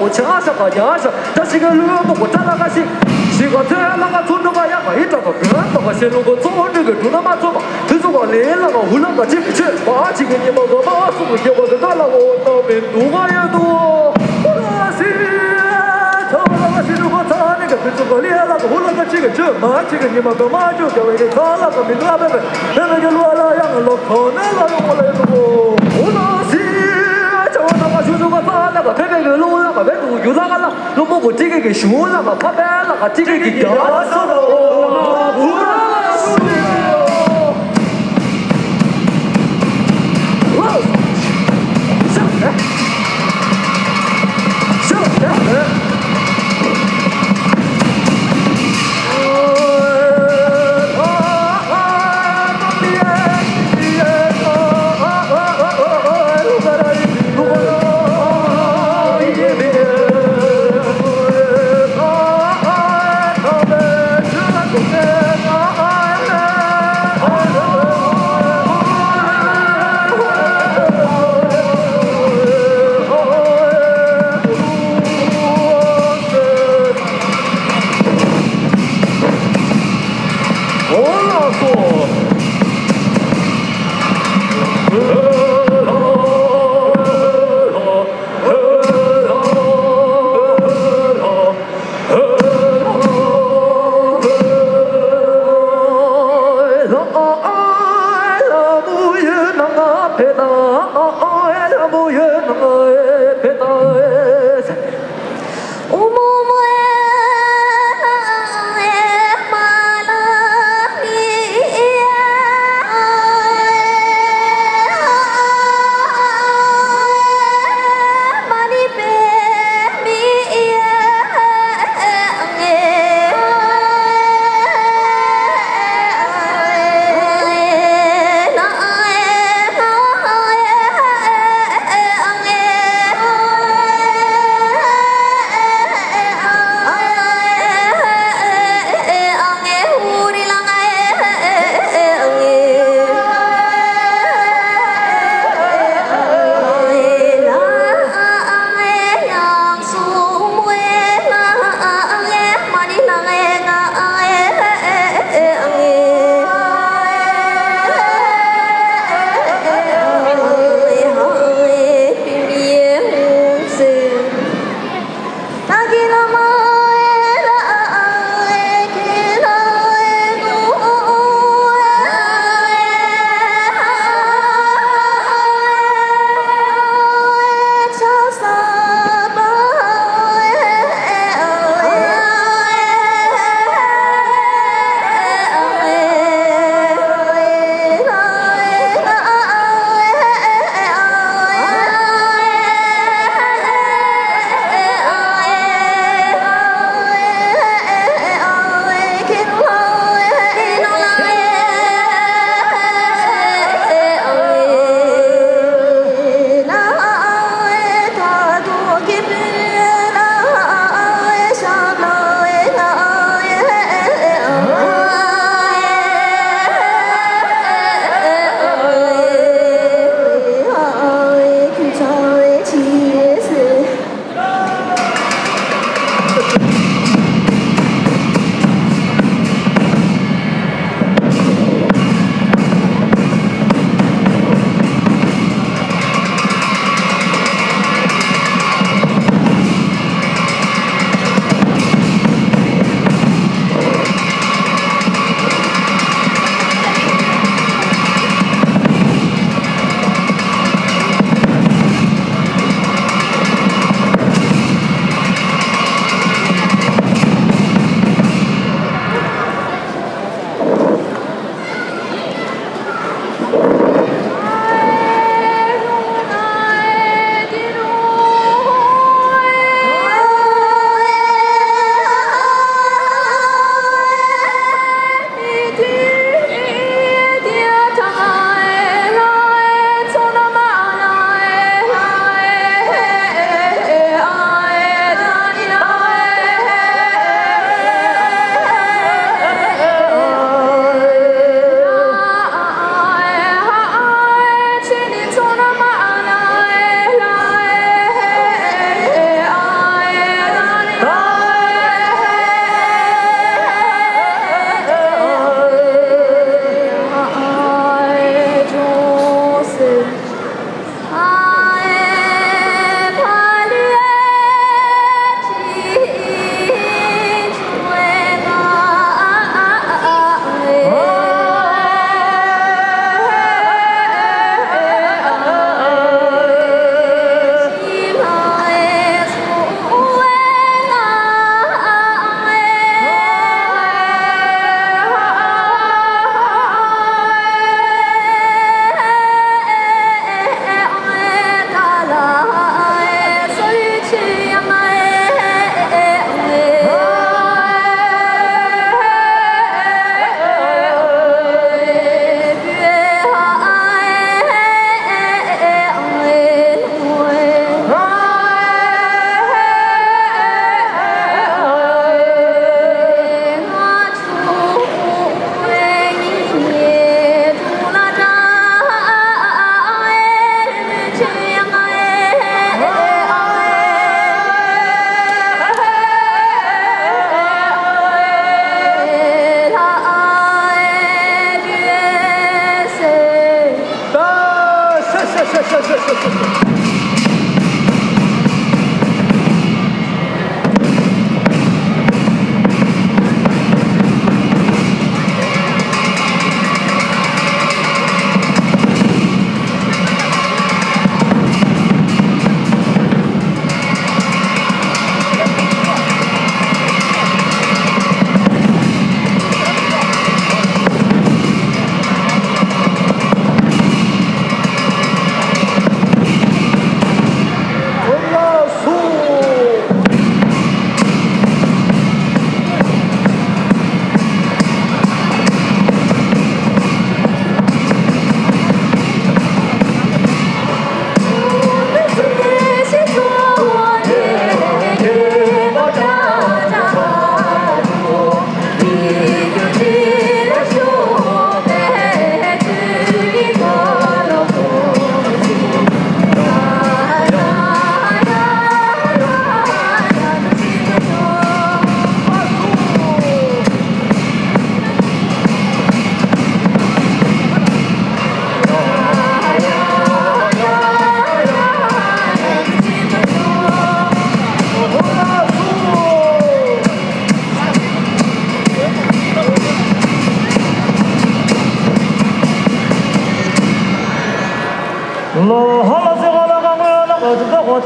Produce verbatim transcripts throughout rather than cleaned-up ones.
བྱ་ཤ་ཀ་རྒྱ་ཤ་བཀྲ་ཤིས་ཀ་ལུས་མོ་གོ་བཀྲ་ལ་ཀ་ཤི། ཤི་ཀ་ཚེ་ལ་ཀ་ཚོ་འགྲོ་ཀ་ཡ་ཀ་ཡི་བཀྲ་ཀ་གོན་པ་ཀ་ཤེ་ལུ་གོ་ཚོ་འགྲོ་གི་འགྲོ་ན་མ་ཚོ་པ་དུ་ཚོ་ཀ་ལེ་ལ་ཀ་ཧུ་ལ་ཀ་ཅི་ཅི་མ་ཅི་གི་ཉི་མ་གོ་མ་སུ་གི་རྒྱལ་བ་གི་ཀ་ལ་འོ་ཏོ་མི་འདུག་ག་ཡོད་དོ། ཧུ་ལ་སི་ཚོ་ལ་ཀ་ཤི་ལུ་གོ་ཚ་ནི་ཀ་དུ་ཚོ་ཀ་ལེ་ལ་ཀ་ཧུ་ལ་ཀ་ཅི་གི་ཅི་མ་ཅི་གི་ཉི་མ་གོ་མ་ཅུ་རྒྱལ་བ་གི་ཀ་ལ་ཀ་མི་འདུག་ཨ་བེ་བེ། ཕེབས་པའི་གི་ལོ་ལ་ཡང་ལོ་ཁོ་ན་ལ་ཡོང་བ་ལ་ཡོང་གོ། འོ་ལ་སི་ཨ་ཅག་ན་མ་ཞུ་ཞུ་ག་ས་ལ་ག་ཕེབས་པའི་གི་ལོ་ལ་ག་བེ་དུ་ཡུ་ལ་ག་ལ་ལོ་མོ་གོ་ཏི་གི་གི་ཞུ་ལ་ག་ཕ་བེ་ལ་ག་ཏི་གི་གི་རྒྱ་ས་ལ་འོ་ལ་སི།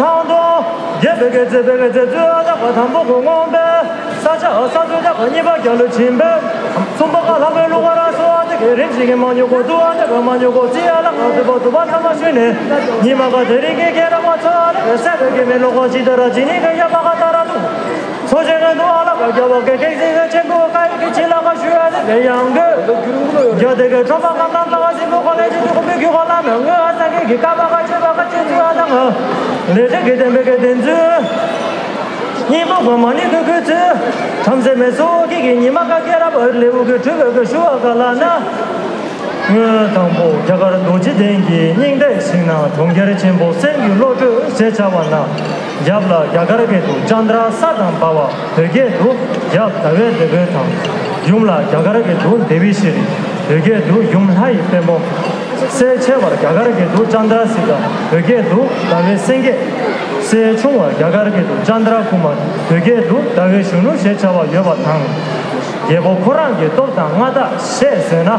ཐང་དུ། རྒྱལ་བའི་གི་མཛད་པའི་གི་མཛད་ཚུལ་དག་པ་དང་པོ་གོ་ངོམ་པས། ས་ཆ་ས་ཚུལ་དག་པ་གཉིས་པ་རྒྱ་ལུ་ཕྱིན་པས། གསུམ་པ་ཀ་ལྷ་མོའི་གླུ་གར་སོགས་དེ་གི་རིམ་བཞིན་གྱི་མ་ཉུ་གོ་དུ་བ་དག་པ་མ་ཉུ་གོ་ཙི་ཨ་ལ་ཀ་དུ་བ་དུ་བ་ཚང་མ་ཞུས་ནས། ཉི་མ་ཀ་དེ་རིང་གི་རྒྱལ་རབས་པ་ཚོ་ཨ་ལ་ཀ་སད་པའི་གི་མི་ལོ་ཀ་ཅི་ད་ར་ཅི་ནི་ཀ་ཡ་མ་ཀ་ད་ར་དུ། མཚོ་ཆེན་ཀ་དུ་ཨ་ལ་ཀ་རྒྱལ་བ་གི་ཀེག་ཟིན་ཀ་ཆེན་པོ་ཀ་ཡི་གི་ཅི་ལ་ཀ་ཞུ་ཨ་ལ་ཀ་ཡང་གི། རྒྱ་དེ་གི་ཁྲོམ་པ་ཀ་ཀ་ཀ་ཟིན་པོ་ཀ་ལེ་ཅི་དུ་ཀ་མི་གུ་ཀ་ལ་ན་ངོ་ཨ་ས་ཀེ་གི་ཀ་མ་ཀ་ཅི་བ་ཀ་ཅི་ཚུ་ཨ་ད་ང་། ལས་འབྲས་ཀྱི་བདེན་པའི་ཀྱི་བདེན་ཚུལ། སྙིང་པོ་གོ་མ་ནི་ཀུ་ཀུ་ཚུལ། བྲམ་ཟེ་མེ་སོ་ཀི་གི་ཉི་མ་ཀ་ཀེ་ར་བར་ལེའུ་གི་གྲུབ་པའི་ཀི་ཞུ་བ་ཀ་ལ་ན། དངོས་དང་པོ་རྒྱ་གར་རྡོ་རྗེ་གདན་གྱི་སྙིང་ཐིག་ཞིག་ན་གྲོང་ཁྱེར་ཆེན་པོ་སེམས་ཀྱི་བློ་གྲོས་ཞེས་བྱ་བ་ན། རྒྱབ་ལ་རྒྱ་གར་སྐད་དུ་ཅན་དྲ་ས་དང་འབར་བ། བོད་སྐད་དུ་རྒྱབ་ཟླ་བའི་བདེ་མགོན་དང་། ཡུམ་ལ་རྒྱ་གར་སྐད་དུ་དེ་བི་ཤྲི། བོད་སྐད་དུ་ཡུམ་ལྷ་ཡི་པད་མོ། སྲས་ཆེ་བར་རྒྱ་གར་སྐད་དུ་ཅན་དྲ་སི་ཏཱ། བོད་སྐད་དུ་ཟླ་བའི་སེང་གེ། སྲས་ཆུང་བར་རྒྱ་གར་སྐད་དུ་ཅན་དྲ་ཀུ་མཱར། བོད་སྐད་དུ་ཟླ་བའི་གཞོན་ནུ་ཞེས་བྱ་བ་ཡོད་པ་དང་། རྒྱལ་པོ་ཁོ་རང་གི་སྟོབས་དང་མངའ་བདག་ཞེས་ཟེར་ན།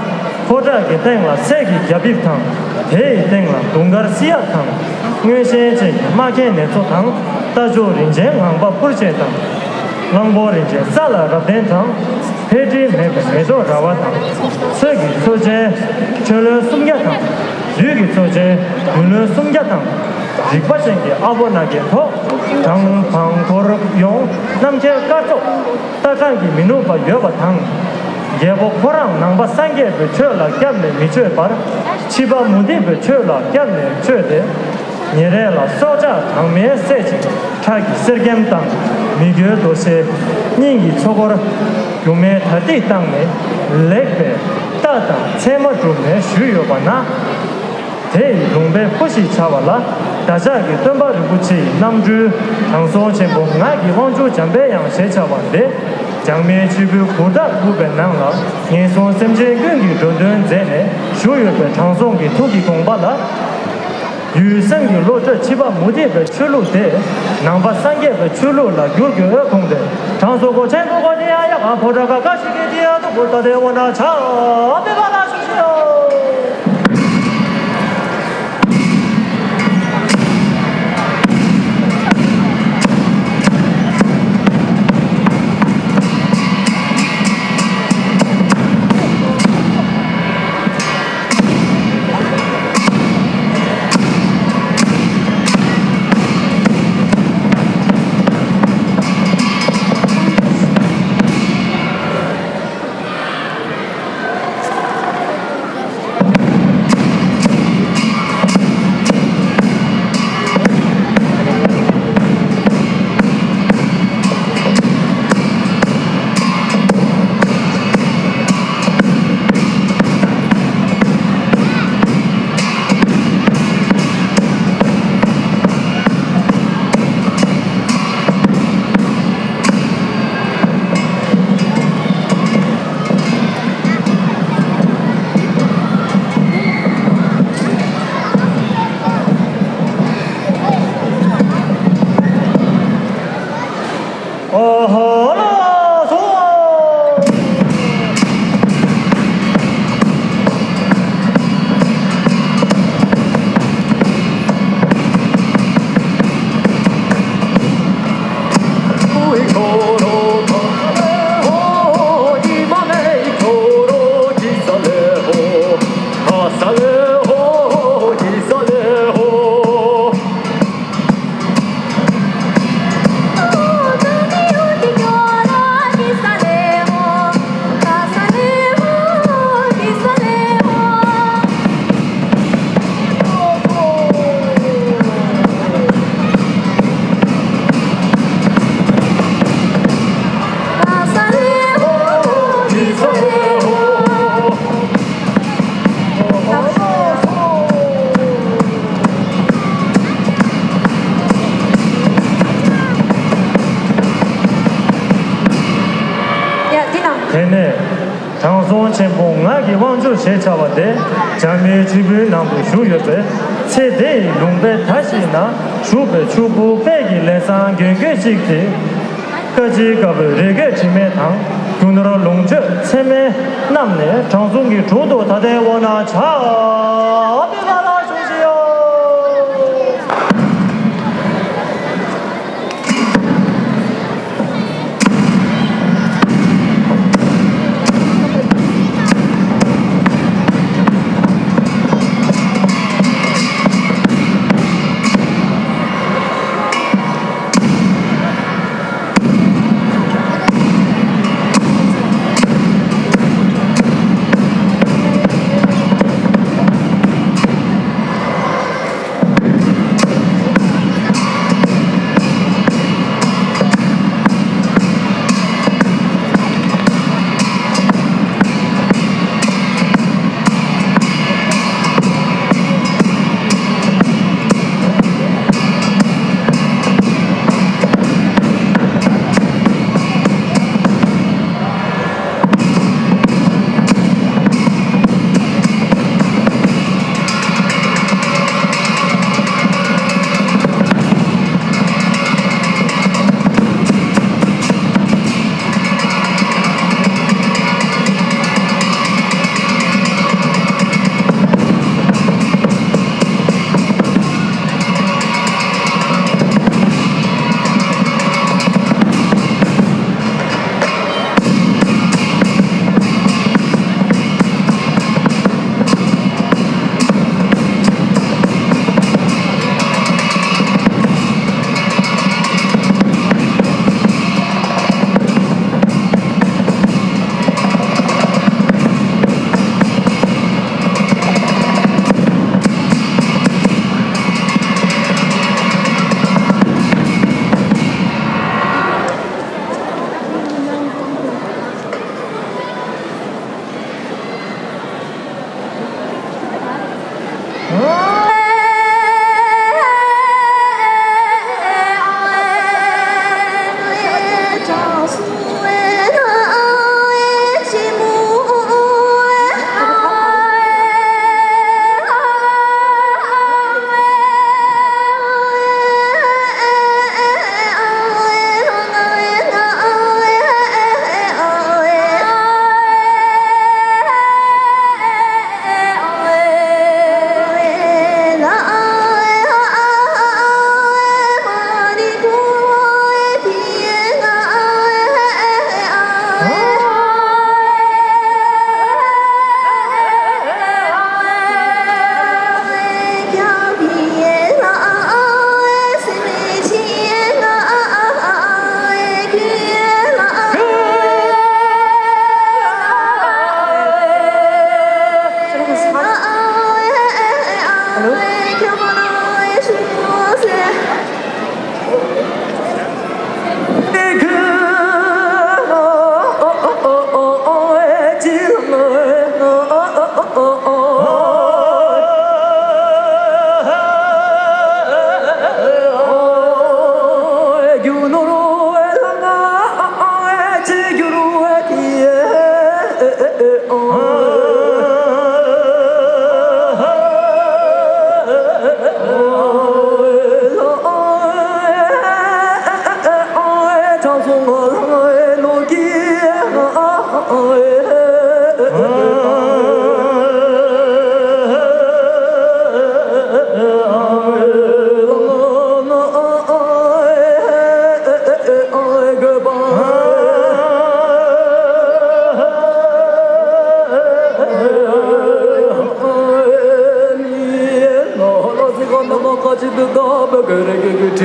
ཕོ་བྲང་གི་སྟེང་ལ་གསེར་གྱི་རྒྱ་ཕིབས་དང་། དེའི་སྟེང་ལ་དུང་དཀར་བསིལ་ཡག་དང་། མངོན་ཤེས་ཅན་གྱི་མ་ཁེན་ནེ་ཚོ་དང་། རྟ་མཆོག་རིན་ཆེན་ངང་པ་ཕུར་ཆེན་དང་། གླང་པོ་རིན་ཆེན་ས་ལ་རབ་བརྟན་དང་། འཕེལ་འགྲིབ་མེད་པའི་མེ་ཏོག་ར་བ་དང་། ཚོས་ཀྱི་མཚོ་ཆེན་ཁྱོན་ལོན་སུམ་བརྒྱ་དང་། བདུད་ཀྱི་མཚོ་ཆེན་རྒྱུན་ལོན་སུམ་བརྒྱ་དང་། རིག་པ་ཅན་གྱི་ཨ་ཕོ་ན་གན་ཐོག་དྲང་འཕང་འཁོར་ཡོང་རྣམ་མཁྱེན་སྐར་ཚོགས། རྟ་གྲངས་ཀྱིས་མི་ནུབ་པ་ཡོད་པ་དང་། རྒྱལ་པོ་ཁོ་རང་ནང་པ་སངས་རྒྱས་པའི་ཆོས་ལ་སྐྱབས་ནས་མི་ཆོད་པར། ཕྱི་པ་མུ་སྟེགས་པའི་ཆོས་ལ་སྐྱབས་ནས་ཆོད་དེ། ཉིན་རེ་ལ་སྲོག་ཆགས་གྲངས་མེད་བསད་ཅིང་ཁྲག་གི་གསེར་སྐྱེམས་དང་། མི་རྒོད་རྡོ་ཤལ་སྙིང་གི་ཚོགས་འཁོར། རྒྱུ་མའི་དར་ཏིག་བཏང་ནས་ལེགས་པའི་རྟ་དང་ཚད་མ་བསྒྲུབས་ནས་བཞུགས་ཡོད་པ་ན། དེ་ཡི་ལུང་པའི་སྐུ་ཞེས་བྱ་བ་ལ། བདག་ཅག་གི་སྟོན་པ་རིན་པོ་ཆེ་ཡི་རྣམ་སྤྲུལ་དྲང་སྲོང་ཆེན་པོ་ངག་གི་དབང་ཕྱུག་འཇམ་དཔལ་དབྱངས་ཞེས་བྱ་བ་སྟེ། འཇག་མའི་ཆུ་བོའི་གུར་དག་འུག་པའི་ནང་ལ། ངན་སོང་སེམས་ཅན་ཀུན་གྱི་འགྲོ་དོན་མཛད་ནས་བཞུགས་ཡོད་པའི་དྲང་སྲོང་གི་ཐུགས་ཀྱི་དགོངས་པ་ལ། ཡུལ་སེམས་ཀྱི་བློ་གྲོས་ཕྱི་པ་མུ་སྟེགས་པའི་ཆོས་ལུགས་དེ། ནང་པ་སངས་རྒྱས་པའི་ཆོས་ལུགས་ལ་བསྒྱུར་དགོས་དགོངས་ཏེ། དྲང་སྲོང་སྒོ་ཆེན་སྒོ་སྒོ་ནི་ཡ་ཡ་གང་ཕོ་བྲང་ཁ་ཁ་ཞིག་གི་དེ་ཡ་ཏུ་བུར་ཏ་དེ་འོ་ན་ཆ་མེད་པ་ལ་ཞུ་ཞུ། ཡ། དེ་ནས། དྲང་སྲོང་ཆེན་པོ་ངག་གི་དབང་ཕྱུག་ཞེས་བྱ་བ་དེ་འཇག་མའི་ཆུ་བོའི་ནང་དུ་བཞུགས་ཡོད་པས། ཚེ་འདི་ཡི་ལུང་པའི་མཐའ་ཞིག་ན་བཞུགས་པའི་ཕྱུག་པོ་དཔལ་གྱི་ལས་བཟང་རྒྱན་གོས་གཅིག་སྟེ། ཀ་ཅིའི་དཀར་པོའི་རི་རྒྱལ་དྲི་མེད་དང་། རྒྱུ་ནོར་ལོངས་སྤྱོད་ཚད་མེད་བསྣམས་ནས། དྲང་སྲོང་གི་དྲུང་དུ་ད་ལྟའི་འོ་ན་ཆ་མེད་པ་ལ་བཞུགས་ཤིག་ཡོད།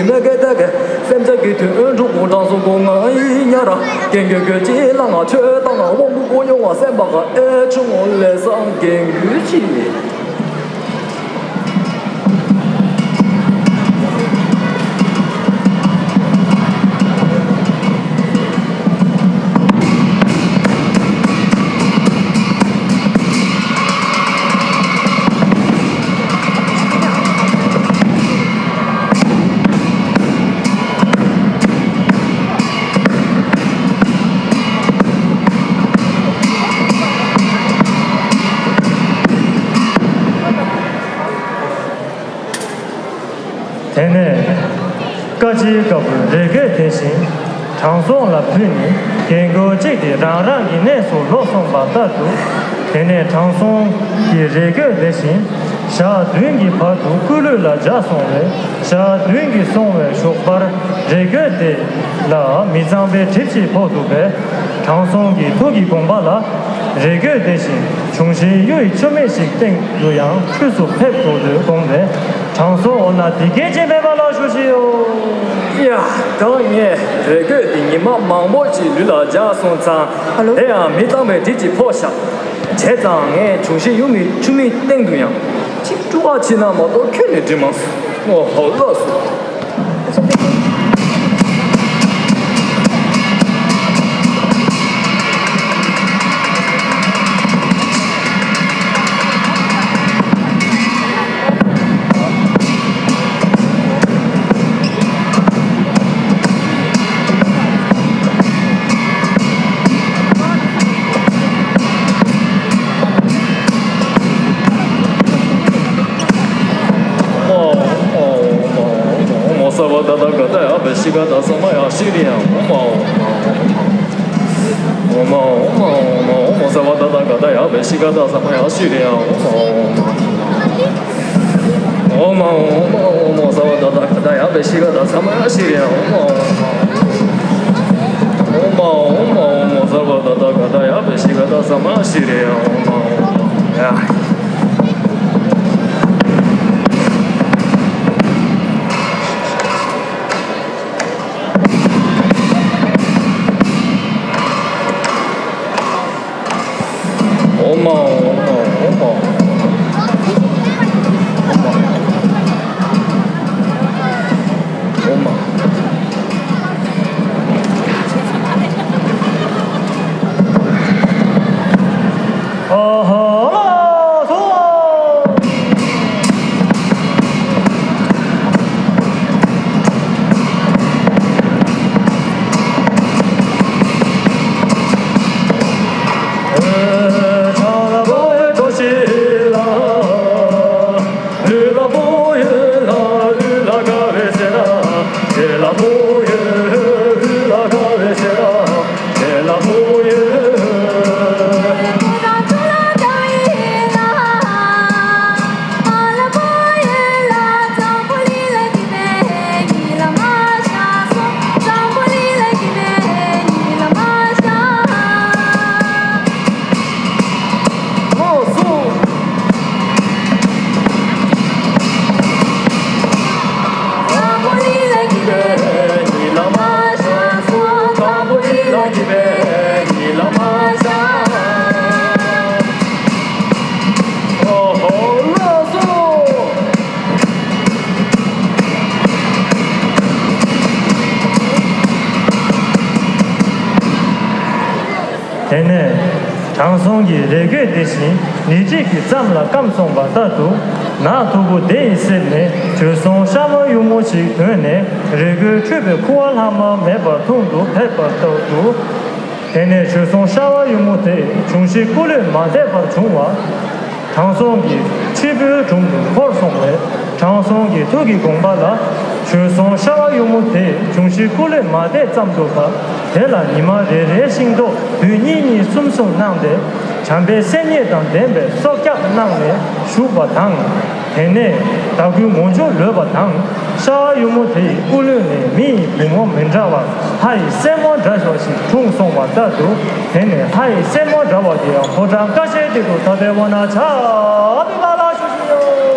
ངས་སྐད་བརྡ་གས་སེམས་ཅན་གྱི་དོན་དུ་དགུང་གྲངས་སུ་དགོངས་ང་ཡི་ཉ་ར་རྒན་རྒོན་རྒོད་ཅིག་ལ་ང་ཆོས་བཏང་ང་དབང་པོ་ཀུན་ཡོང་བ་སེམས་པ་ག་ཨེ་ཆུང་ངུ་ལས་སང་རྒན་རྒོན་ཅིག་དེ་ནས་བཀའ་སྤྱིའི་བཀའ་པོད་རེ་འགོད་དེ་བཞིན་དྲང་སྲོང་ལ་ཕུལ་ནས་རྒན་རྒོན་གཅིག་དེ་རང་རང་གི་གནས་སུ་ལོག་སོང་བ་ལྟར་དུ། དེ་ནས་དྲང་སྲོང་གི་རེ་འགོད་དེ་བཞིན་ཞག་བདུན་གྱི་བར་དུ་སྐུ་ལུས་ལ་འཇགས་སོང་བས། ཞག་བདུན་གྱི་སོང་བའི་ཞོགས་པར་རེ་འགོད་དེ་ལ་མི་གཙང་བའི་གྲིབ་ཅིག་ཕོག་འདུག་པས། དྲང་སྲོང་གི་ཐུགས་ཀྱི་དགོངས་པ་ལ་རེ་འགོད་དེ་བཞིན་འབྱུང་བཞིའི་གཡུ་ཡི་ཆུ་མིག་ཞིག་སྟེང་དུ་ཡང་འཁྲུས་སུ་ཕེབས་དགོས་འདོད་དགོངས་པས། དྲང་སྲོང་འོ་ན་འདི་སྐད་ཅེས་སྨྲས་པ་ལ་ཞུ་ཞིའོ། ཡ། ད་ངས་རེ་འགོད་འདི་ཉི་མ་མང་པོ་ཞིག་ལུས་ལ་འཇགས་སོང་ཙང་། ཨ་ལོ། དེ་ཡང་མི་གཙང་བའི་གྲིབ་ཅིག་ཕོག་ཤག་བྱས་ཙང་ངས་འབྱུང་བཞིའི་གཡུ་མིག་ཆུ་མིག་སྟེང་དུ་ཡང་ཅིག་བཀྲུ་བ་བྱིན་ན་མ་གཏོགས་ཁྱོན་ནས་འགྲིག་མ་སོང་། ཨོ་ཧོ་ལགས་སོ། དེ་ནས་དྲང་སྲོང་གི་རེ་འགོད་དེ་བཞིན་ཉི་ཁྲི་གི་མཚམས་ལ་སྐམ་སོང་བ་ལྟར་དུ། ནགས་མཐུག་པོ་དེ་ཡི་གསེབ་ནས་བྱོལ་སོང་ཤ་མོ་གཡུ་མོ་ཞིག་ཐོན་ནས་རེ་འགོད་འཁྲུད་པའི་ཁུ་བ་ལྷག་མ་མེད་པར་འཐུང་དུ་ཕེབས་པ་ལྟར་དུ། དེ་ནས་བྱོལ་སོང་ཤ་བ་གཡུ་མོ་དེ་འབྱུང་བཞི་སྐུ་ལུས་མ་བསྡད་པར་བྱུང་བ། དྲང་སྲོང་གི་མཆིལ་བུའི་དྲུང་དུ་འཁོར་སོང་བས། དྲང་སྲོང་གི་ཐུགས་ཀྱི་དགོངས་པ་ལ། བྱོལ་སོང་ཤ་བ་གཡུ་མོ་དེ་འབྱུང་བཞི་སྐུ་ལུས་མ་བསྡད་ཙམ་དུ་བབ། དེ་ལ་ཉི་མ་རེ་རེའི་ཤིང་ཏོག་བདུན་གཉིས་གཉིས་གསུམ་གསུམ་གནང་སྟེ། བྱམས་པའི་སེམས་ཉིད་དང་ལྡན་པའི་སྲོག་སྐྱབས་གནང་ནས་བཞུགས་པ་དང་། དེ་ནས་ཟླ་དགུའི་ངོ་མཇུག་ལོས་པ་དང་། ཤ་བ་གཡུ་མོ་དེ་ཡི་སྐུ་ལུས་ནས་མི་ཡི་བུ་མོ་མི་འདྲ་བ་ལྷ་ཡི་སྲས་མོ་འདྲ་བ་ཞིག་འཁྲུངས་སོང་བ་ལྟར་དུ། དེ་ནས་ལྷ་ཡི་སྲས་མོ་འདྲ་བ་དེ་ཡང་ཕོ་བྲང་ཀ་ཤའི་སྟེང་དུ་ད་ལྟའི་བར་ན་ཆགས་པའི་བར་ལ་བཞུགས་བཞིན་ཡོད།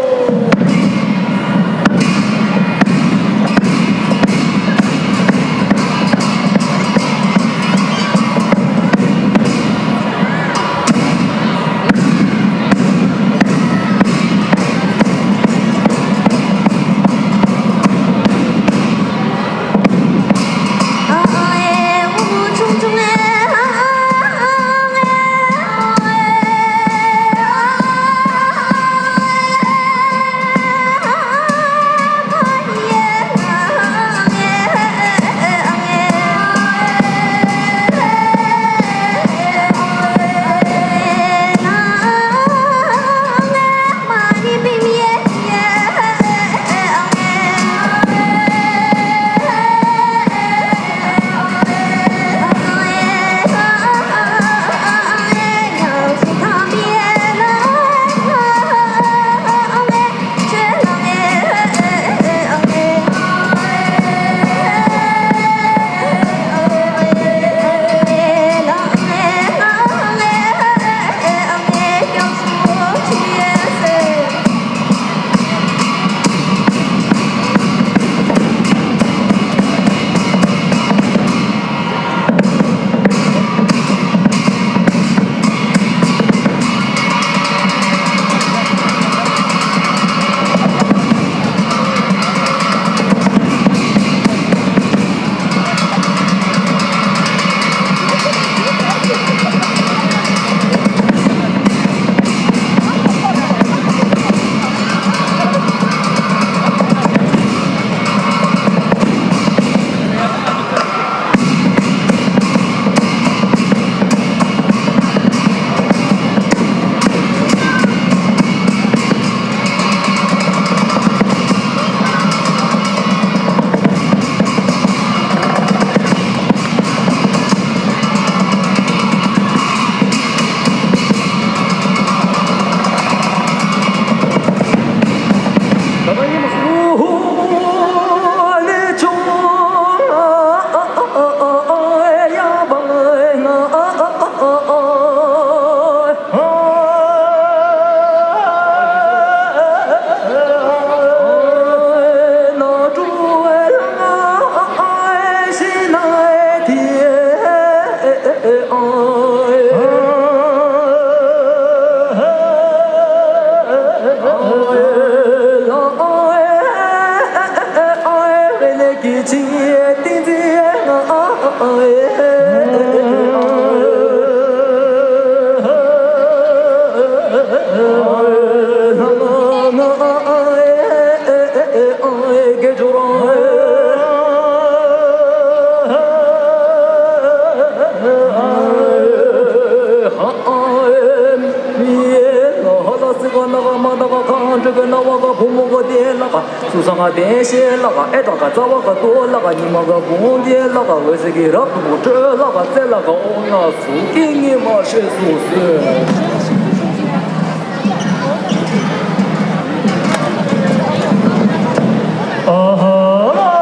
སུ་སང་ང་བདེ་ཤེས་ལ་ག་ཨེ་ཏག་ག་རྩ་བ་ག་ཏོ་ལ་ག་ཉི་མ་ག་བུང་བདེ་ལ་ག་འོད་ཟེར་གི་རབ་ཏུ་བུ་སྤྲོད་ལ་ག་རྩེ་ལ་ག་ཨོ་ན་སུ་ཀི་ཉི་མ་ཤེས་སུ་སུ། ཨ་ཧ་ལ་སོ།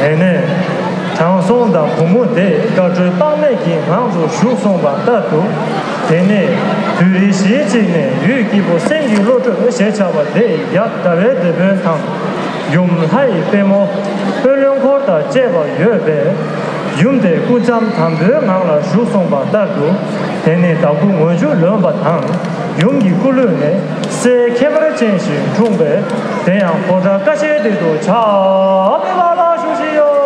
དེ་ནས་དྲང་སྲོང་དང་བུ་མོ་དེ་དགའ་སྤྲོའི་དཔག་མེད་ཀྱི་ངང་དུ་བཞུགས་སོང་བ་ལྟར་དུ། དེ་ནས་དུས་རེ་ཞེ་གཅིག་ནས་འོད་སྐྱེས་པོ་སེམས་ཀྱི་བློ་གྲོས་ཞེས་བྱ་བ་དེ་ཡབ་ཟླ་བའི་དེད་དཔོན་དང་། ཡུམ་ལྷ་ཡི་པད་མོ་དཔོན་བློན་འཁོར་དང་བཅས་པ་ཡོད་པས། ཡུམ་དེ་སྐུ་མཚམས་དམ་པོའི་ངང་ལ་བཞུགས་སོང་བ་ལྟར་དུ། དེ་ནས་བདག་པོ་མངོན་སྤྱོད་ལོན་པ་དང་། ཡུམ་གྱི་སྐུ་ལུས་ནས་སྲས་ཁྱད་པར་ཅན་ཞིག་འཁྲུངས་པས། དེ་ཡང་ཕོ་བྲང་ཀ་ཤའི་སྟེང་དུ་ཕྱག་འཚལ་ལ་བཞུགས་ཤིག་ཡོད།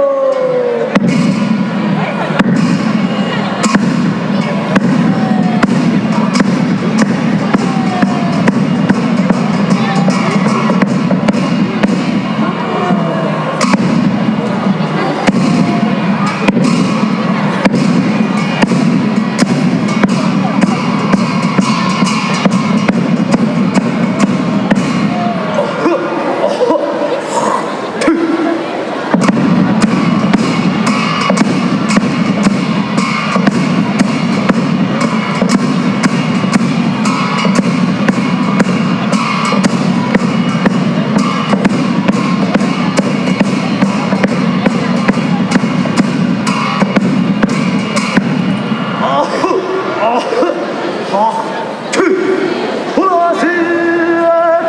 ཧུ་ལ་སི།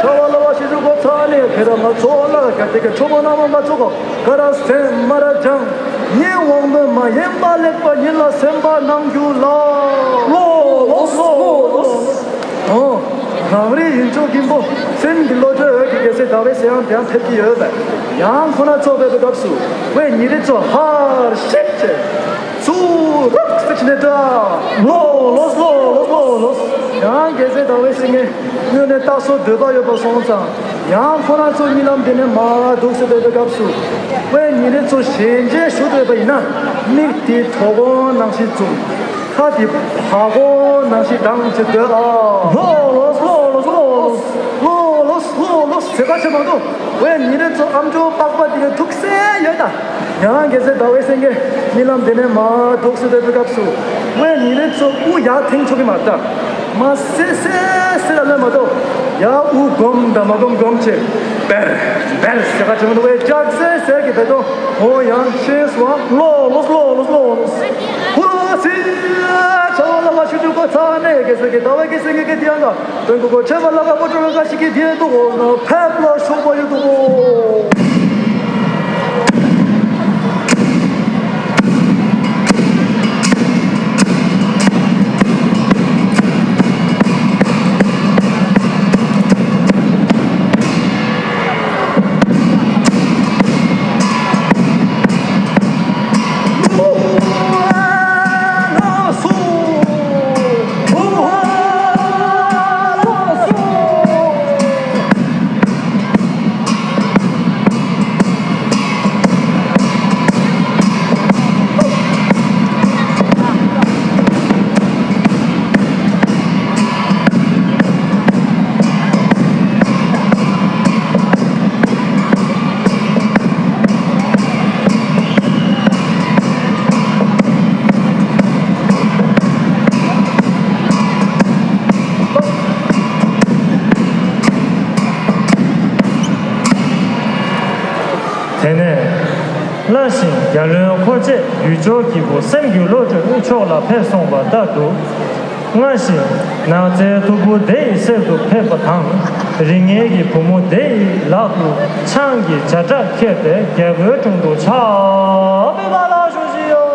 ཁྲ་བ་ལ་བ་ཤི་ཞུ་གོ་ཚ་ནི་ཁེ་ར་ང་ཚོ་ལ་ག་དེ་ག་ཁྲོ་བ་ན་མ་ང་ཚོ་གོ་ག་ར་སེམས་མ་ར་ཅང་ཉེ་འོང་མེ་མ་ཡེན་པ་ལེགས་པ་ཉིད་ལ་སེམས་པ་ནང་རྒྱུ་ལ། ལོ་ལོ་ལོ་ལོ། ཨོ། རང་རེ་ཡིན་ཚོ་གིན་པོ་སེམས་ཀྱི་བློ་གྲོས་འོད་ཀྱི་རྒྱལ་སྲས་ཟླ་བའི་གསལ་ཡང་དེ་ཡང་ཕེབས་ཀྱི་ཡོད་པས། ཡང་ཁོ་ན་ཚོགས་ཕེབས་པའི་སྐབས་སུ་བའི་ཉིན་རེ་ཚོ་ཧར་ཤེད་ཆེ། ཚུ་རོགས་སེ་ཆི་ནེ་ཏྲ། ལོ་ལོ་ལོ་ལོ་ལོ་ལོ། ཡང་རྒྱལ་སྲས་ཟླ་བའི་སེང་གེ་སྔོན་ནས་རྟག་སོ་འདོད་པ་ཡོད་པ་སོང་ཙང་། ཡང་ཁོ་རང་ཚོ་རྨི་ལམ་དེ་ནས་མ་འདུག་སེ་བསྡད་པའི་སྐབས་སུ། བའི་ཉིན་རེ་ཚོ་ཞལ་མཇལ་ཞུ་འདོད་པ་ཡིན་ན། མིག་དེ་གྲོ་གོང་ནང་བཞིན་བཙུམ། ཁ་དེ་བ་གོང་ནང་བཞིན་གདངས་བྱེད་འདོད་ཨ། ལོ་ལོ་ལོ་ལོ་ལོ། ལོ་ལོ་ལོ་ལོ་ཟེར་ག་བྱེད་མ་འདུག་བའི་ཉིན་རེ་ཚོ་ཨམ་ཅོག་པགས་པ་དེ་ག་ཐུག་སེ་ཡོད་ད། ཡང་རྒྱལ་སྲས་ཟླ་བའི་སེང་གེ་རྨི་ལམ་དེ་ནས་མ་འདུག་སེ་བསྡད་པའི་སྐབས་སུ། བའི་ཉིན་རེ་ཚོ་དབུ་ཡར་འཐེན་ཆོག་གི་མ་རེད་ད། མ་སེ་སེ་སེ་ལ་ལོས་མ་གཏོགས། ཡར་དབུ་སྒོམ་དང་མ་སྒོམ་སྒོམ་བྱེད། བེར་བེར་ཟེར་ག་བྱེད་མ་འདུག་བའི་ལྕགས་སེ་སེ་གི་བེ་ཏོ། འོ་ཡང་ཤེས་སོང་། ལོ་ལོ་ལོ་ལོ་ལོ། ཧུ་ལོ་སི། ཆ་བ་ལ་ལ་ཤུ་ཅུ་གོ་ཚ་ནས་རྒྱལ་སྲས་ཀྱི་ཟླ་བའི་སེང་གེ་གི་དེ་ཡང་ག་བོན་ཀུ་ཀོ་ཁྲེ་བ་ལ་ག་མོ་ཀྲོ་བའི་ཀ་ཤི་ཀི་དེ་དུ་གོ་ན་ཕེབས་ལ་ཤོག་པ་ཡོད་དུ་གོ། སླར་ཞིང་རྒྱལ་བློན་འཁོར་བཅས་ཡུལ་ཕྱོགས་སྐྱེས་བུ་སེམས་རྒྱུད་བློ་གྲོས་དབུས་ཕྱོགས་ལ་ཕེབས་སོང་བ་ལྟར་དུ། སྔར་བཞིན་ནགས་ཚལ་མཐུག་པོ་དེ་ཡི་གསེབ་ཏུ་ཕེབས་པ་དང་། རིགས་ངན་གྱི་བུ་མོ་དེ་ཡི་ལག་ཏུ་ཆང་གི་བྱ་ཁྲག་ཁྱེར་ཏེ་རྒྱལ་པོའི་དྲུང་དུ་ཕྱག་འབུལ་བ་ལ་ཞུ་བཞི་ཡོད།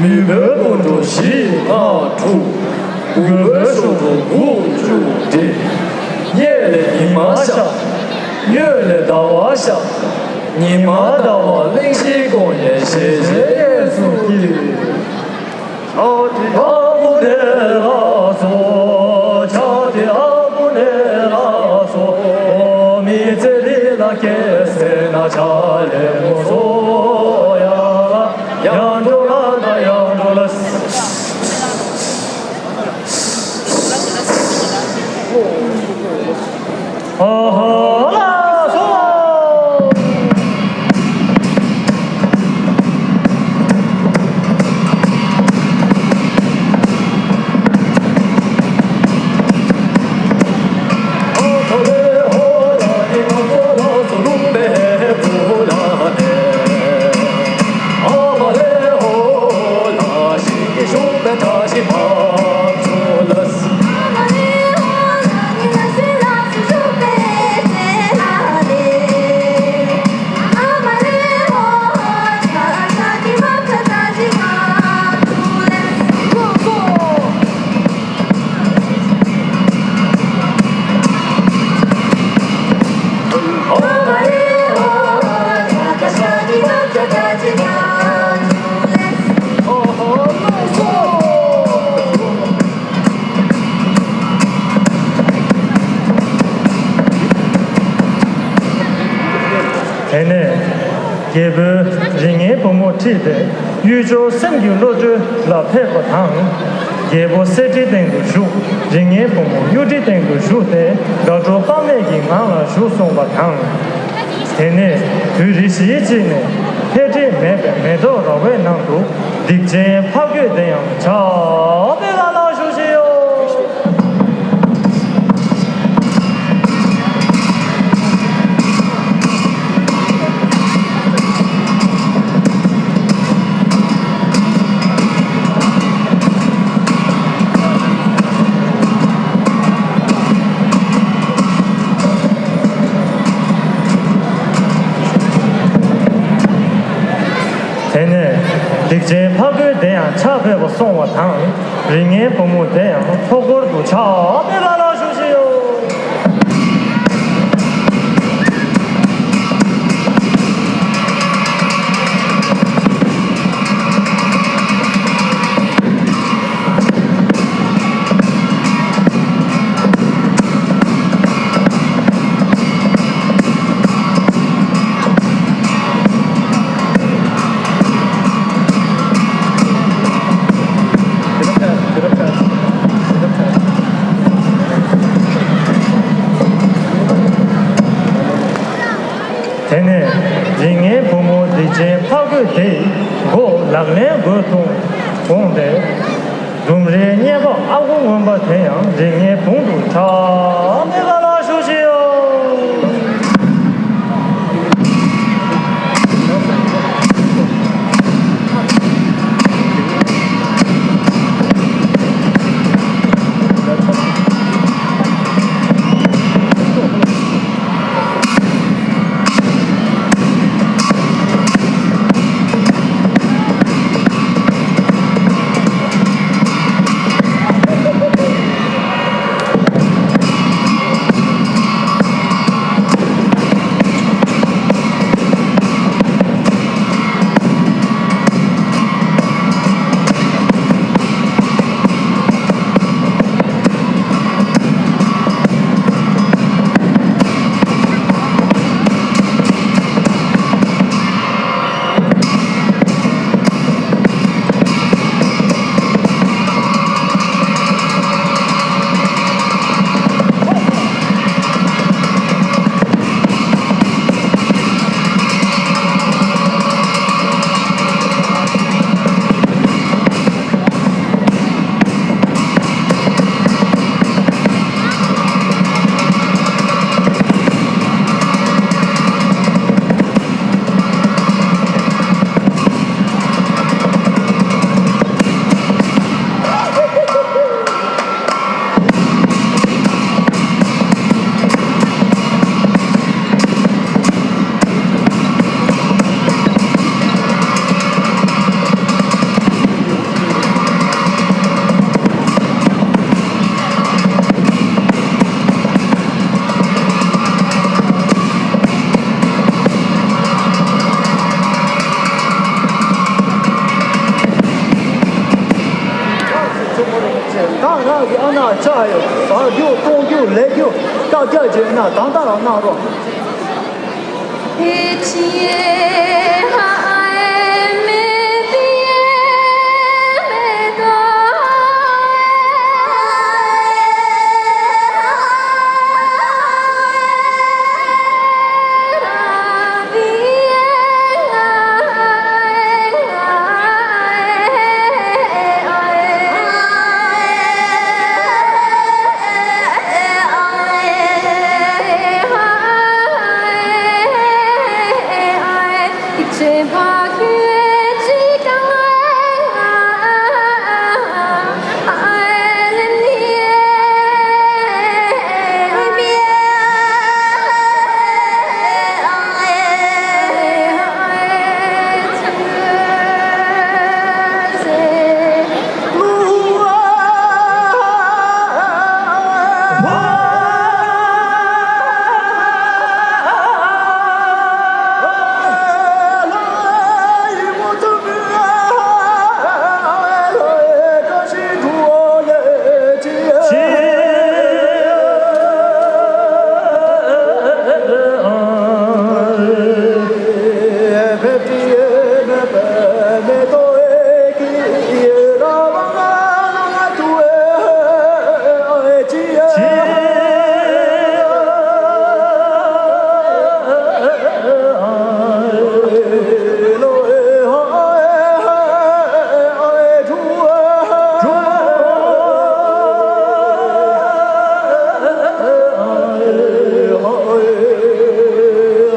མི་བོའི་སྤུན་གྲོགས་བཞི་ལྔ་དྲུག་དགུ་བོའི་གཞོགས་གྲོགས་དགུ་བཅུ་བདུན། གཡས་ལས་ཉི་མ་ཤར། གཡོན་ལས་ཟླ་བ་ཤར། ཉི་མ་ཟླ་བ་གླིང་བཞི་ཀུན་ནས་ཞལ་མཇལ་གཡས་སུ་སྐྱིལ། ཕྱག་འདི་ཨ་མོ་ནེ་ལ་སོགས། ཕྱག་འདི་ཨ་མོ་ནེ་ལ་སོགས། མི་ཚེ་འདི་ལ་སྐྱེས་ཟིན་ན་ཕྱག་ལས་མོ་སོ་ཡ། ཡང་འགྲོ་ལ་ད་ཡང་འགྲོ་ལ། ཨ་ཧ་ལ་སོ། དེ་ནས་རྒྱལ་པོས་རིགས་ངན་བུ་མོ་ཁྲིད་དེ། གཡུལ་སྦྱོར་སེམས་ཀྱི་བློ་གྲོས་ལ་ཕེབས་པ་དང་། རྒྱལ་པོ་གསེར་ཁྲིའི་སྟེང་དུ་བཞུགས། རིགས་ངན་བུ་མོ་གཡུ་ཁྲིའི་སྟེང་དུ་བཞུགས་ཏེ། དགའ་སྤྲོ་དཔག་མེད་ཀྱི་ངང་ལ་བཞུགས་གསུངས་པ་དང་། དེ་ནས་དུས་རེ་ཞིག་ཅིག་ནས་འཕེལ་འགྲིབ་མེད་པའི་མེ་ཏོག་ར་བའི་ནང་དུ་སྡིག་ཅན་ཕ་རྒོད་དེ་ཡང་ཕྱག་དཔེ་ལ་ལ་བཞུགས་བཞིན་ཡོད། དེ་ནས་སྡིག་ཅན་ཕ་རྒོད་དེ་ཡང་ཕྱག་ཕེབས་པ་སོང་བ་དང་། རིགས་ངན་བུ་མོ་དེ་ཡང་ལྷོ་སྒོར་དུ་ཕྱག་དཔེ་ལ་ལ་བཞུགས་བཞིན་ཡོད། དེ་ནས་རིགས་ངན་བུ་མོ་སྡིག་ཅན་ཕ་རྒོད་དེ་མགོ་ལག་ལེན་སྒོས་ཐོང་འོངས་ཏེ། ལྡུམ་རའི་གཉེར་པ་ཨ་ཁུ་རྔོན་པ་དེ་ཡང་རིགས་ངན་དཔུང་དུ་ཁྲག་མེད་པ་ལ་བཞུགས་བཞིན་ཡོད། ད་ང་གི་ཨ་ན་ཅག་ཡོད། ཟ་རྒྱུ་གཏོང་རྒྱུ་ལས་རྒྱུ་བཀག་རྒྱ་བྱས་ན་ད་ལྟ་རང་གནང་རོགས།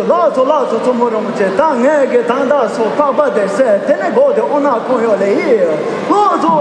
ལགས་སོ་ལགས་སོ། བཙུན་མོ་རིན་པོ་ཆེ། ད་ངས་ཀྱི་ད་ལྟ་སོ་པགས་པ་དེ་བསད། དེ་ནས་སྒོ་དེ་ཨོ་ན་ཁོང་ཡོད་ལེ་ཡིན། ལགས་སོ།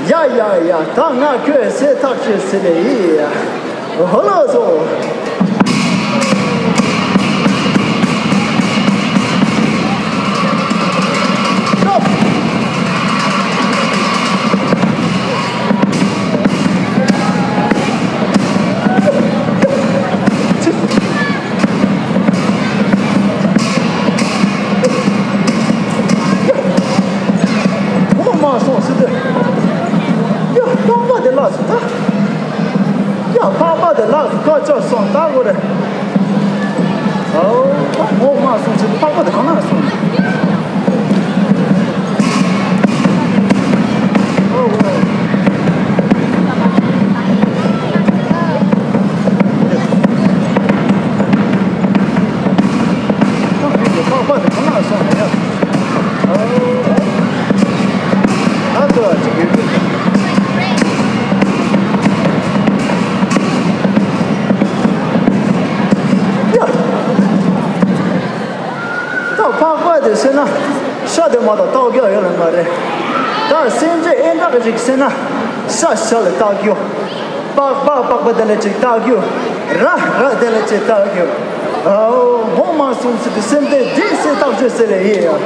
ཡ་ཡ་ཡ། ད་ང་ཁྱོད་སེ་ཐག་ཆོད་ཟེར་ལེ་ཡིན། ཧོ་ལོ་སོ། ངོ་མ་སོང་ཟེར་ཏེ། ཡ། པགས་པ་དེ་ལགས་སོ་ད། ཡ། པགས་པ་དེ་ལགས་སོ། ཁ་ཆག་སོང་ད་གོ་རེ། ཨོ། ངོ་མ་སོང་ཟེར་ཏེ་པགས་པ་དེ་གང་ན་སོང་། ཨོ། པགས་པ་དེ་གང་ན་སོང་ཡ། ཨོ། ད་ཚོ་ཅིག་ཡོད་གི། ཡ། ད་པགས་པ་དེ་ཟེར་ན་ཤ་དེ་མ་གཏོགས་བཏགས་རྒྱུ་ཡོད་ལ་མ་རེད། ད་སེམས་ཅན་ཨེ་འདྲ་གི་ཅིག་ཟེར་ན་ཤ་ཤ་ལ་བཏགས་རྒྱུ། པགས་པ་པགས་པ་དེ་ལ་ཅིག་བཏགས་རྒྱུ། ར་ར་དེ་ལ་ཅིག་བཏགས་རྒྱུ། ཨོ། ངོ་མ་སོང་ཟེར་ཏེ་སེམས་ཅན་འདི་ཟེར་བཏགས་རྒྱུ་ཟེར་ལེ་ཡིན་ཡ།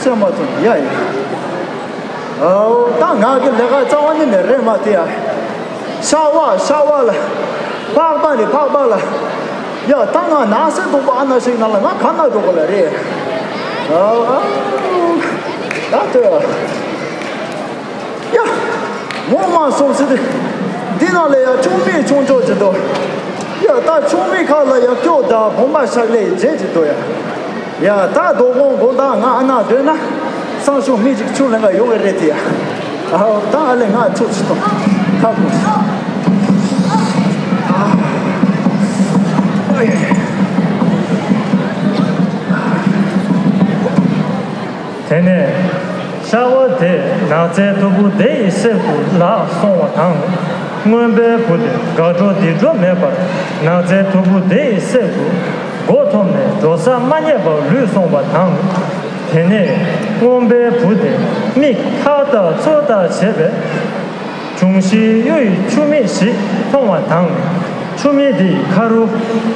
སེམས་མ་ཐོན་ཡ་ཡིན། ཨའོ་ད་ང་གི་ལས་ཀ་རྩ་བ་ནས་ནས་རེད་མ་དེ་ཡ། ཤ་བ་ཤ་བ་ལ། ཕག་པ་ནི་ཕག་པ་ལ། ཡ་ད་ང་ན་སེ་དུག་པ་ཨ་ན་ཞིག་ན་ལ་ང་ག་ན་འགྲོ་གི་ལ་རེད། ཨའོ་ཨའོ་ད་དེ་ཡ། ཡ། ངོ་མ་སོང་ཟེར་དུས། འདི་ནང་ལ་ཡ་ཆུང་མི་ཆུང་ཆོག་ཅིག་འདུག་ཡ་ད་ཆུང་མི་ཁག་ལ་ཡ་སྐྱོ་ད་བུམ་པ་ཤག་ལས་བྱེད་ཅིག་འདུག་ཡ། ཡ་ད་རྡོ་སྒོང་དགོང་དག་ང་ཨ་ན་སྡོད་ན། སང་ཞོགས་མི་ཅིག་ཆུ་ལེན་ག་ཡོང་གི་རེད་དེ་ཡ། ཨའོ་ད་ཨ་ལས་ང་ཚུགས་ཅིག་གཏོང་། ཁ་ཁུག་ཅིག་དེ་ནས་ཤ་བ་དེས་ནགས་ཚལ་མཐུག་པོ་དེ་ཡི་གསེབ་ཏུ་ལྷག་སོང་བ་དང་། རྔོན་པའི་བུ་དེ་དགའ་སྤྲོ་ལྡིར་སྤྲོ་མེད་པར་ནགས་ཚལ་མཐུག་པོ་དེ་ཡི་གསེབ་ཏུ་མགོ་འཐོམས་ནས་འགྲོ་ས་མ་རྙེད་པར་ལུས་སོང་བ་དང་། དེ་ནས་རྔོན་པའི་བུ་དེ་མིག་ཐག་ཐག་ཚོད་ཐག་བྱས་པས། འབྱུང་བཞིའི་གཡུ་ཡི་ཆུ་མིག་ཞིག་མཐོང་བ་དང་། ཆུ་མིག་དེའི་ཁ་རུ་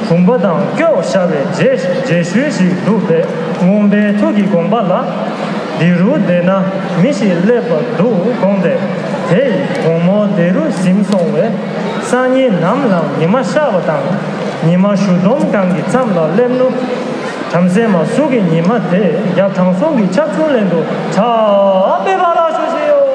བུམ་པ་དང་སྐྱོགས་བཞག་པའི་རྗེས་རྗེས་ཤུལ་ཞིག་འདུག་པས། རྔོན་པའི་ཐུགས་ཀྱི་དགོངས་པ་ལ། འདི་རུ་བསྡད་ན་མི་ཞིག་སླེབས་པ་འདུག་དགོངས་ཏེ། དེ་ཡི་དགོང་མོ་དེ་རུ་གཟིམས་སོང་བས། སང་ཉིན་ནམ་ལངས་ཉི་མ་ཤར་བ་དང་། ཉི་མ་གཞུ་འདོམ་སྒང་གི་མཚམས་ལ་སླེབས་ནུབ། བྲམ་ཟེ་མ་གཟུགས་ཀྱི་ཉི་མ་དེ་རྒྱབ་དྲང་སྲོང་གི་ཆབ་ཆུང་ལེན་དུ་བྱ་འབེབས་པ་ལ་ཞུ་ཞེས་ཡོད།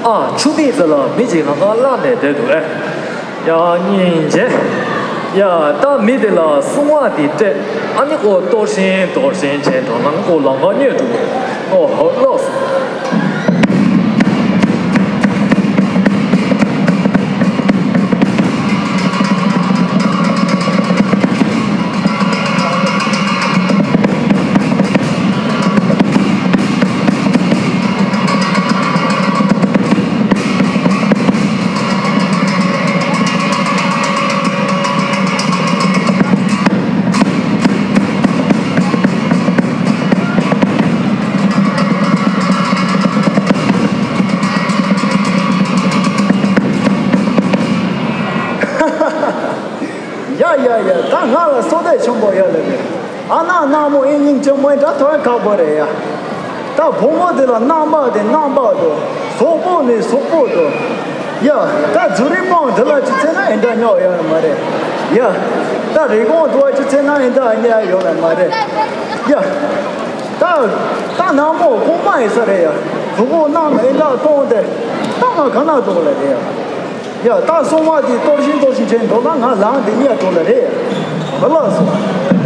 ཨ། ཆུ་མིག་ཚོ་ལ་མི་གཅིག་ལམ་ཁ་བརླག་ནས་བསྡད་འདུག་ཨེ། ཡ། སྙིང་རྗེ། ཡ། ད་མི་དེ་ལ་སྲུང་བ་དེ་སྤྲད། ཨ་ནི་ཁོ་གཏོར་བཞིན་གཏོར་བཞིན་བྱས་འགྲོ་ན་ཁོ་ལམ་ཁ་གཉོད་འགྲོ་གི་རེད། ཨོ་ཧོ། ལོག་སོང་། ཨ་ན་ནག་མོ་ཨེ་སྙིང་རྗེ་མོ་ཨེ་འདྲ་ཐོན་ཁག་པོ་རེད་ཡ། ད་བུ་མོ་དེ་ལ་རྣམ་པ་དེ་རྣམ་པ་དོ། གཟུགས་པོ་ནི་གཟུགས་པོ་དོ། ཡ། ད་ཛུ་རི་པང་དེ་ལ་ཅི་ཚེ་ན་ཨེ་འདྲ་ཉོག་ཡོད་མ་རེད་ཡ། ད་རི་གོང་དུ་བ་ཅི་ཚེ་ན་ཨེ་འདྲ་ཉལ་ཡོད་མ་རེད་ཡ། ད་ད་ནག་མོ་གོང་མ་ཡིན་ས་རེད་ཡ། གཟུགས་པོ་རྣམ་ཨེ་འདྲ་གཏོང་དེ་ད་ང་ག་ན་གཏོང་ལ་རེད་ཡ། ཡ། ད་སོང་བ་དེ་གཏོར་བཞིན་གཏོར་བཞིན་བྱས་འགྲོ་ན་ང་ལངས་དེ་ཉལ་འགྲོ་ལ་རེད། ལགས་སོ།